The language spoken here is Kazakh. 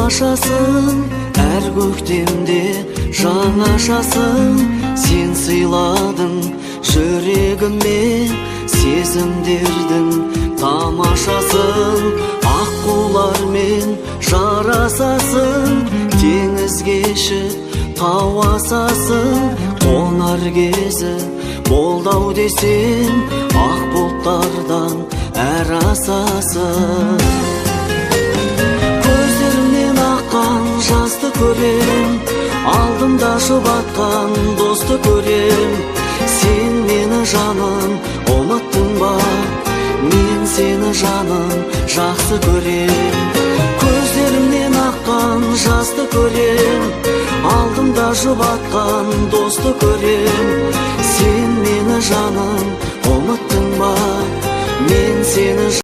Тамашасың, әр көктемде жаңашасың. Сен сыйладың жүрегіме сезімдердің тамашасын. Аққулармен жарасасың, теңіз кешіп тау асасың. Қонар кезі болды ау десем, ақ бұлттардан әр асасың. Көздеріңнен аққан жасты көрем, алдымда жұбатқан досты көрем. Сен мені, жаным, ұмыттың ба? Мен сені, жаным, жақсы көрем. Көздеріңнен аққан жасты көрем, алдымда жұбатқан досты көрем. Сен мені, жаным, ұмыттың ба? Мен сені